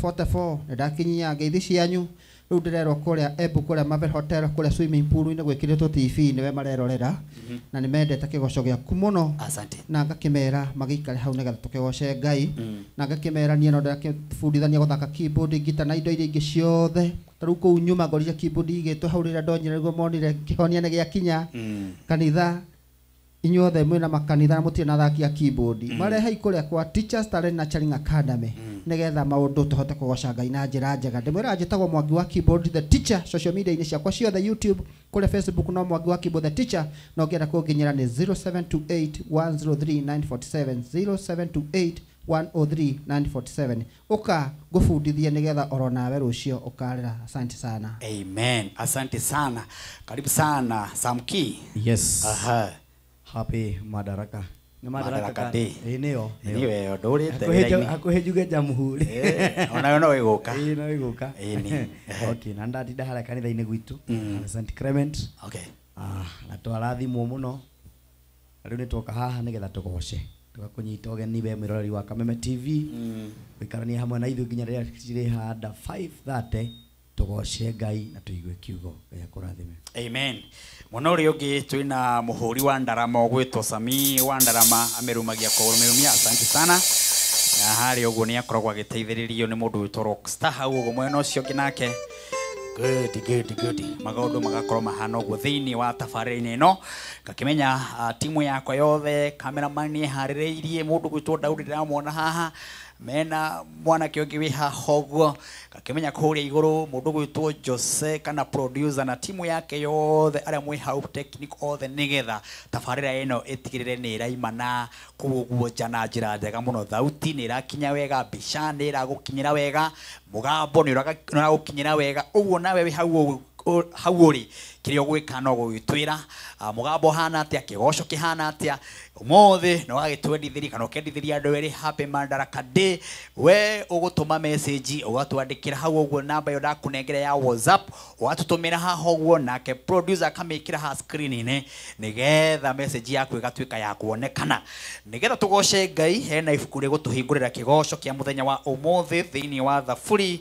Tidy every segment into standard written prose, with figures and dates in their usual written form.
44 nĩndakinyia ngeithi cianyu. Rĩu ndĩrerwo kũrĩa Embu kũrĩa Marvel Hotel kũrĩa swimming pool-inĩ gwĩkĩrĩtwo TV nĩwe marerorera na nĩmendete kĩgoco gĩaku mũno. Asante. Na ngakĩmera magĩikare hau nĩgetha tũkĩgoce Ngai. Na ngakĩmera niĩ no ndĩrakĩbundithania gũthaka keyboard, guitar na indo iria ingĩ ciothe. Ta rĩu kũu nyuma ngorire keyboard igĩtwo hau rĩrĩa ndonyire nĩguo monire kĩhonia nĩ gĩakinya. Kanitha inyuothe mwĩna makanitha na mũtirĩ na athaki a keyboard. Marehei kũrĩa kwa Teachers Talent Nurturing Academy nĩgetha maũndũ tũhote kũgoca Ngai na njĩra njega. Ndĩmwĩraga njĩtagwo Mwangi wa Keyboard the Teacher social media-inĩ ciakwa ciothe, YouTube kũrĩa Facebook no Mwangi wa Keyboard the Teacher, na ũngĩenda kũnginyĩra nĩ 0728 103 947, 0728 103 947. Ũka ngũbundithie nĩgetha oro nawe rũciũ ũkarĩra. Asante sana. Amen. Asante sana. Karibu sana Samki. Yes. Aha. Happy Madaraka. Nĩ Madaraka Day. Ĩĩ nĩyo. Nĩwe ndũrĩte wĩra-inĩ. Hakuhĩ njuge Jamhuri. Onayo no ĩgũka. Ĩĩ no ĩgũka. Ĩĩ nĩ. Okay, na ndatinda harĩa kanitha-inĩ gwitũ. St Clement. Okay. Na twarathimwo mũno. Na rĩu nĩtwoka haha nĩgetha tũgoce. Tũgakũnyita ũgeni we mwĩroreri wa Kameme TV. Gũikarania hamwe na ithuĩ nginya rĩrĩa cirĩhanda 5:30 tũgoce Ngai na tũigue kiugo. Ngai akũrathime. Amen. Mwena ũrĩa ũngĩ twĩna mũhũri wa ndarama ũgwĩtwo Sami wa ndarama amerumagia kũmerumia. Asante sana. Na harĩa ũguo nĩ akoragwo agĩteithĩrĩrio nĩ mũndũ wĩtwo Rockstar hau ũguo mwena ũcio ũngĩ nake. Good, good, good. Maũndũ magakorwo mahana ũguo thĩinĩ wa tabarĩra-inĩ ĩno. Ngakĩmenya timu yakwa yothe, cameraman nĩ eharĩrĩirie, mũndũ gwĩtwo Daudi ndĩramwona haha, mena mwanake ũngĩ wĩ haha ũguo. Ngakĩmenya kũrĩa igũrũ mũndũ gwĩtwo Jose kana producer na timu yake yothe arĩa mwĩ hau technic othe nĩgetha tabarĩra ĩno ĩtigĩrĩre nĩ ĩraima na kũu ũguo nja na njĩra njega mũno. Thauti nĩ ĩrakinya wega, mbica nĩ ĩragũkinyĩra wega, mũgambo nĩ ũragũkinyĩra wega. Ũguo nawe wĩ hau hau ũrĩ kĩrĩa ũgwĩka no gũgĩtwĩra mũgambo ũhana atĩa, kĩgoco kĩhana atĩa. Ũmũthĩ no ũgagĩtwendithĩria kana ũkendithĩria andũ erĩ Happy Madaraka Day. We ũgũtũma message ũgatwandĩkĩra hau ũguo namba ĩyo ndakũnengera ya WhatsApp, ũgatũtũmĩra haha ũguo nake producer akamĩkĩra haha screen-inĩ nĩgetha message yaku ĩgatuĩka ya kuonekana. Nĩgetha tũgoce Ngai, hena ibuku rĩgũtũhingũrĩra kĩgoco kĩa mũthenya wa ũmũthĩ thĩinĩ wa Thaburi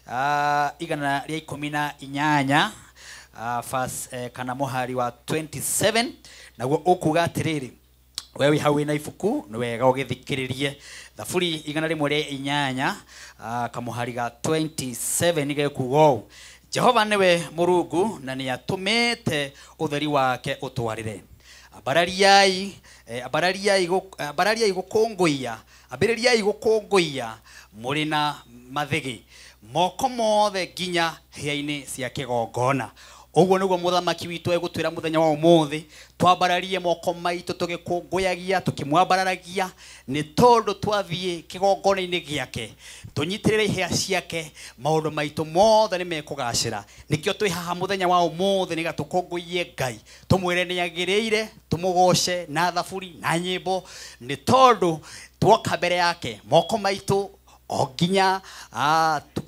118 verse kana mũhari wa 27, naguo ũkuga atĩrĩrĩ, we wĩ hau wĩna ibuku nĩ wega ũgĩthikĩrĩrie. Thaburi 108 kamũhari ga 27 gekuga ũũ: Jehova nĩwe Mũrungu na nĩatũmĩte ũtheri wake ũtwarĩre. Ambarariai gũkũngũiya, ambĩrĩriai gũkũngũiya mũrĩ na mathĩgĩ, moko mothe nginya hĩa-inĩ cia kĩgongona. Ũguo nĩguo mũthamaki witũ egũtwĩra mũthenya wa ũmũthĩ, twambararie moko maitũ tũgĩkũngũyagia tũkĩmwambararagia, nĩ tondũ twathiĩ kĩgongona-inĩ gĩake tũnyitĩrĩre ihĩa ciake, maũndũ maitũ mothe nĩ mekũgacĩra. Nĩkĩo twĩ haha mũthenya wa ũmũthĩ nĩgetha tũkũngũiye Ngai, tũmwĩre nĩ agĩrĩire, tũmũgoce na thaburi na nyĩmbo, nĩ tondũ tuoka mbere yake moko maitũ o nginya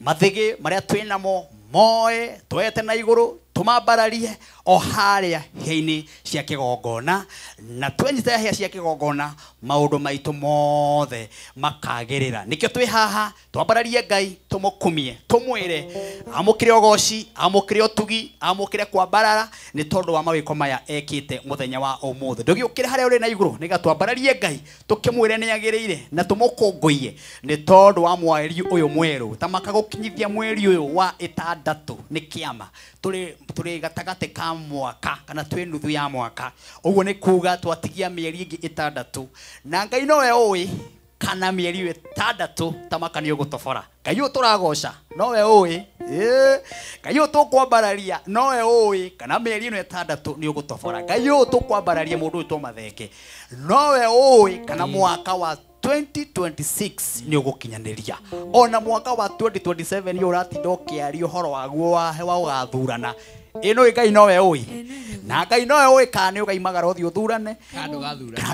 mathĩgĩ marĩa twĩ namo moe twete na igũrũ tũmambararie o harĩa hĩa-inĩ cia kĩgongona, na twenyita hĩa cia kĩgongona maũndũ maitũ mothe makagĩrĩra. Nĩkĩo twĩ haha twambararie Ngai, tũmũkumie, tũmwĩre amũkĩre ũgoci, amũkĩre ũtugi, amũkĩre kwambarara nĩ tondũ wa mawĩko maya ekĩte mũthenya wa ũmũthĩ. Ndũgĩũkĩre harĩa ũrĩ na igũrũ nĩgetha twambararie Ngai, tũkĩmwĩre nĩ agĩrĩire na tũmũkũngũiye nĩ tondũ wa mweri ũyũ mwerũ. Ta makagũkinyithia mweri ũyũ wa 6 nĩ kĩama, tũrĩ gatagatĩ ka mwaka kana twĩ nuthu ya mwaka. Ũguo nĩ kuga twatigia mĩeri ĩngĩ 6, na Ngai nowe ũĩ kana mĩeri 6 ta maka nĩ ũgũtobora. Ngai ũyũ tũragoca nowe ũĩ, Ngai ũyũ tũkwambararia nowe ũĩ kana mĩeri ĩno 6 nĩ ũgũtobora. Ngai ũyũ tũkwambararia mũndũ ũyũ Mathenge nowe ũĩ kana mwaka wa 2026 nĩ ũgũkinyanĩria. Ona mwaka wa 2027 nĩ ũratinda ũkĩaria ũhoro waguo wa ũgathurana. Ĩno Ngai nowe ũĩ, na Ngai nowe ũĩ kana nĩ ũkaimagara ũthiĩ ũthurane kana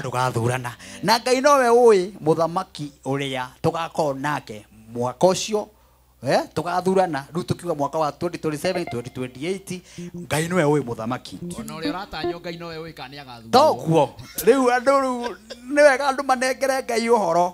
ndũgathurana, na Ngai nowe ũĩ mũthamaki ũrĩa tũgakorwo nake mwaka ũcio tũgathurana. Rĩu tũkiuga mwaka wa 2027 2028, Ngai nowe ũĩ mũthamaki ona ũrĩa ũratanywo, Ngai nowe ũĩ kana nĩagathurwo. Toguo rĩu andũ rĩu nĩ wega andũ manengere Ngai ũhoro.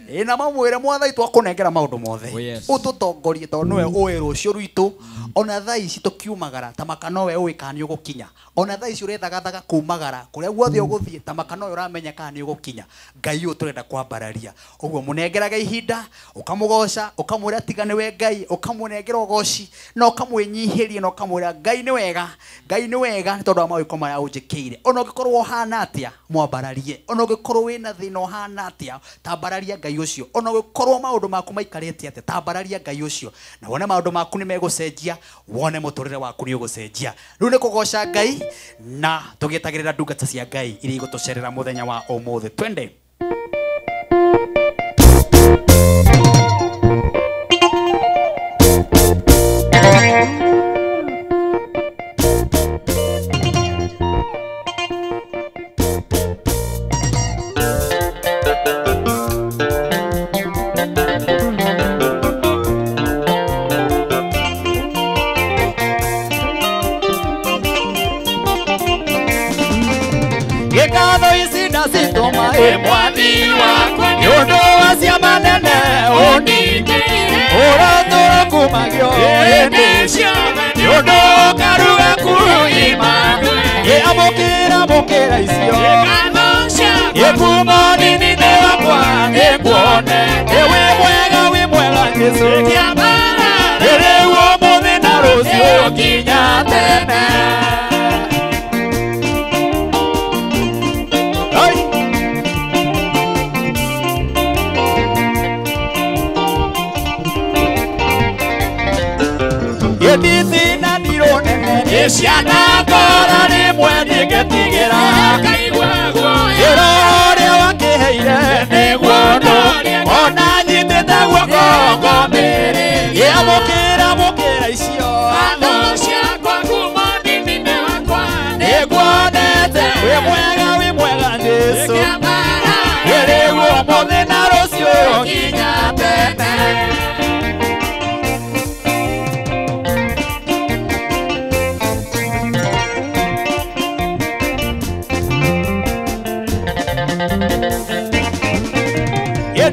Ĩ na mamwĩre Mwathani twakũnengera maũndũ mothe. Ũtũtongorie tondũ nĩwe ũĩ rũciũ rwitũ. Ona thaa ici tũkiumagara ta maka nowe ũĩ kana nĩ ũgũkinya. Ona thaa ici ũrethagathaga kumagara kũrĩa guothe ũgũthiĩ ta maka nowe ũramenya kana nĩ ũgũkinya. Ngai ũyũ tũrenda kwambararia. Ũguo mũnengeraga ihinda, ũkamũgoca, ũkamwĩra tiga nĩwe Ngai, ũkamũnengera ũgoci na ũkamwĩnyihĩria na ũkamwĩra Ngai nĩ wega, Ngai nĩ wega nĩ tondũ wa mawĩko marĩa ũnjĩkĩire. Ona ũngĩkorwo ũhana atĩa, mwambararie. Ona ũngĩkorwo wĩna thĩna ũhana atĩa, tambararia Ngai ũcio. Ona ũngĩkorwo maũndũ maku maikarĩte atĩa, tambararia Ngai ũcio. Na wone maũndũ maku nĩ megũcenjia, wone mũtũrĩre waku nĩ ũgũcenjia. Rĩu nĩ kũgoca Ngai na tũgĩetagĩrĩra ndungata cia Ngai iria igũtũcerera mũthenya wa ũmũthĩ. Twende. Gĩkatho ici ndacitũma ĩ Mwathi wakwa nĩ ũndũ wa ciama nene ũningĩire ũratũra kumagio hĩndĩ ciothe nĩ ũndũ ũkaruga kuima ĩ amũkĩra mũkĩra icio ĩ kuuma nini-inĩ wakwa nĩnguone ĩ wĩ mwega wĩ mwega Jesũ ĩ rĩu ũmũthĩ na rũciũ nginya tene. Gĩthithi na ndirũ nene nĩ ciana ngora rĩmwe ndingĩtigĩra ĩro ũrĩa wakĩheire nĩguo ona nyitĩte guoko ngomĩrĩrie amũkĩra mũkĩra icio nĩnguonete wĩ mwega wĩ mwega Jesũ ĩ rĩu ũmũthĩ na rũciũ nginya tene.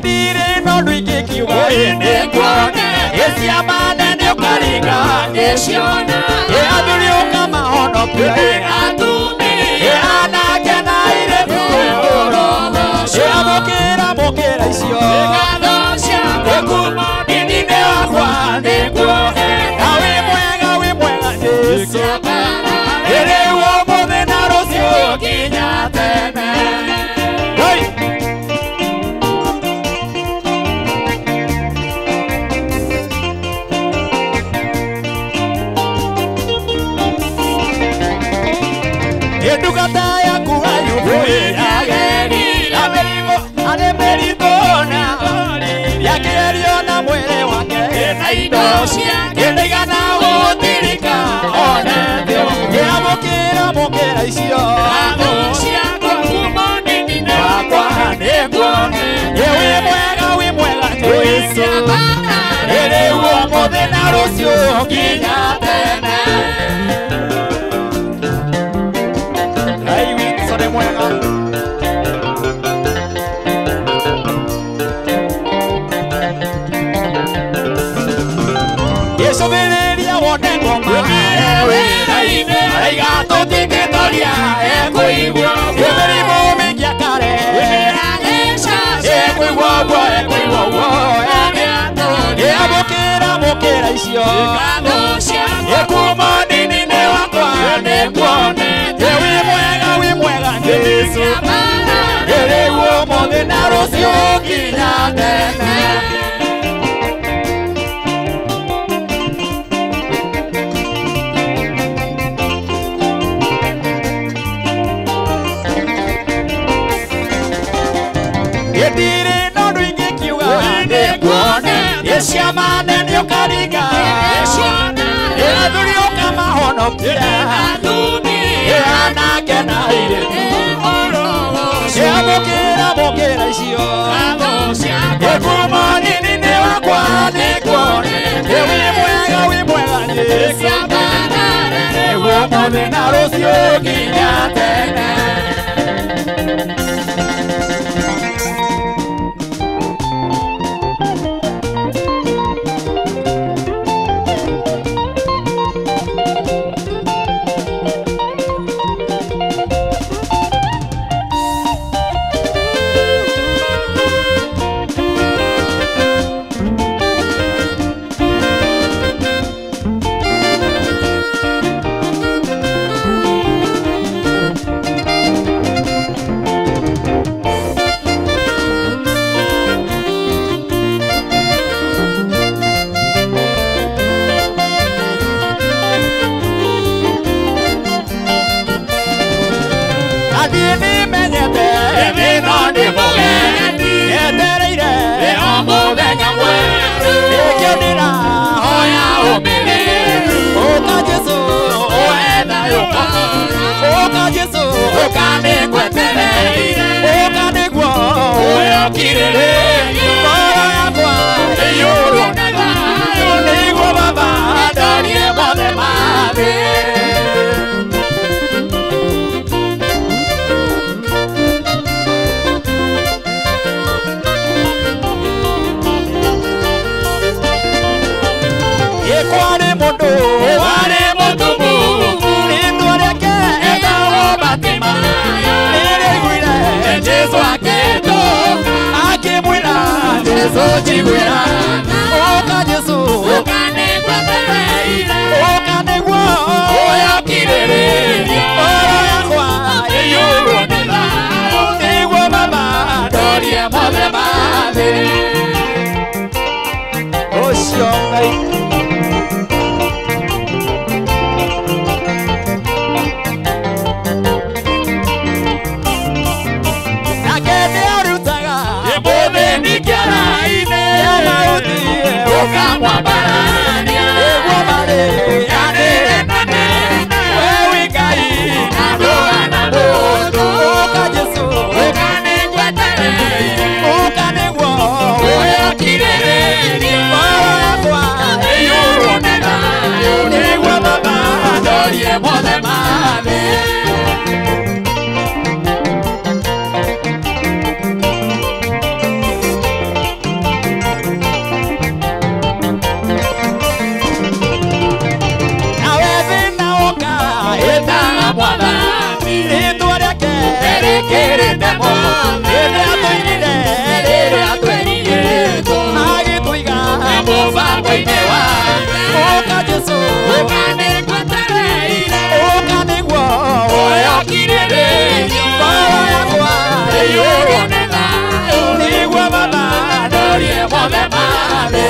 Ndirĩ na ũndũ ingĩkiuga ĩ nĩnguone ĩ ciama nene ũkaringa ĩ athuri ũkamahonokia ĩ anake na airĩtu ĩ amũkĩra mũkĩra icio ĩ kuuma nini-inĩ wakwa nĩnguone na wĩ mwega wĩ mwega Jesũ ĩ rĩu ũmũthĩ na rũciũ nginya tene. Hey! Ndungata yaku Ayubu arĩ mĩrimũ na yakĩgerio na mwĩrĩ wake na indo kĩndigana gũtirika onete amũkĩra mũkĩra icio wakwa nĩnguone ĩ wĩ mwega wĩ mwega Jesũ ĩ rĩu ũmũthĩ na rũciũ nginya tene. Ngai witũ nĩ mwega. Gĩcũthĩrĩria wone ngoma wĩra-inĩ araiga tũtingĩtoria ekũigua ĩ mĩrimũ mĩingĩ akare ekũigua ũguo ekũigua ũguo ĩ amũkĩra mũkĩra icio ĩ kuuma nini-inĩ wakwa nĩnguone ĩ wĩ mwega wĩ mwega Jesũ ĩ rĩu ũmũthĩ na rũciũ nginya tene. Ndirĩ na ũndũ ingĩkiuga nĩnguone ĩ ciama nene ũkaringa ĩ athuri ũkamahonokia ĩ anake na airĩtu ĩ amũkĩra mũkĩra icio ĩ kuuma nini-inĩ wakwa nĩnguone ĩ wĩ mwega wĩ mwega Jesũ nĩguo ũmũthĩ na rũciũ nginya tene. Kwarĩ mũndũ warĩ mũtumumu, rĩtwa rĩake etagwo Bartimayo. Rĩrĩa aiguire Jesũ akĩtwo, akĩmwĩra Jesũ njiguĩra. Ũka Jesũ, ũka nĩguo ũyakirĩrĩria ngoro yakwa ĩiyũrwo nĩ thayũ, nĩguo Baba ndorie mothe ma thĩ. Ũcio Ngai. Nake nĩarutaga mũthĩni kĩara-inĩ, amahutie ũkamwambarania, nĩguo marĩanĩre na nene. We wĩ Ngai na ndũhana mũndũ. Ũka Jesũ, ũka nĩguo ũyakirĩrĩria ngoro yakwa ĩiyũrwo nĩ thayũ, nĩguo Baba ndorie mothe ma thĩ. Nawe thĩna woka, ĩtaga Mwathani, rĩtwa rĩake rĩkĩrĩte mothe. Rĩrĩa tũinire, rĩrĩa twĩrirĩtwo, agĩtũiga mũbango-inĩ wake. Ũka Jesũ, ũka nĩguo ũyakirĩrĩria ngoro yakwa ĩiyũrwo nĩ thayũ, nĩguo Baba ndorie mothe ma thĩ.